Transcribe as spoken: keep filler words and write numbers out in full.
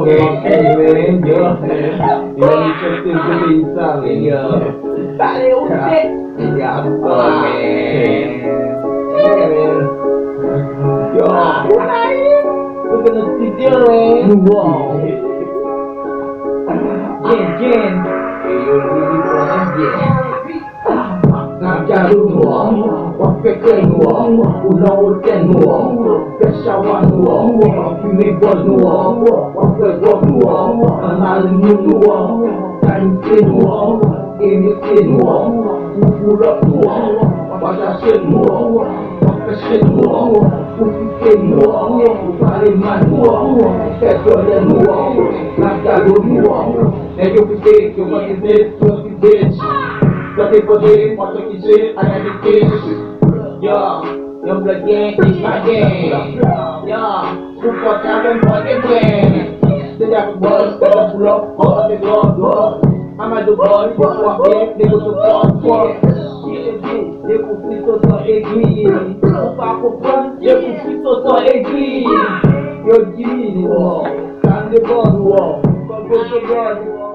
Hey, man, yo, yo, li chante gwo peyi sa, man. Yo. Pale ou tèt. Yeah, boy. Yeah, man. Yo. Mwen nan studio, man. Wow. Gen, gen. Hey, yo, li, li pran nan byen. Nan gado nwa, w ap fè krèy nwa, ou nan otèl nwa, fè chawa nwa, fimen bòl nwa, w ap fè gwòg nwa, nan larimyo nwa, kayite nwa, emete nwa, ou poulòp nwa, w ap chache nwa, w ap fè chen nwa, ou fike nwa, ou pale mal nwa, fè dòlè nwa, nan gado nwa. Nèg yo fike, yo konn ide, yo Bitch, kote kote, mwen tou ki se, I am the king. Yo, yon blòd gen, ki pa gen. Yo, ou fòk avè m, fòk gen pwen. Se dat bòl, se dat boulò, kò, se gò, gò. Amado bòl, fòk w ap gen, negoso fòk, fòk. Ki epi, depi w frito san egri. Ou pa konprann, depi w frito san egri. Yo di, nou, sa n de bòl, nou, kòm kote bòl, nou.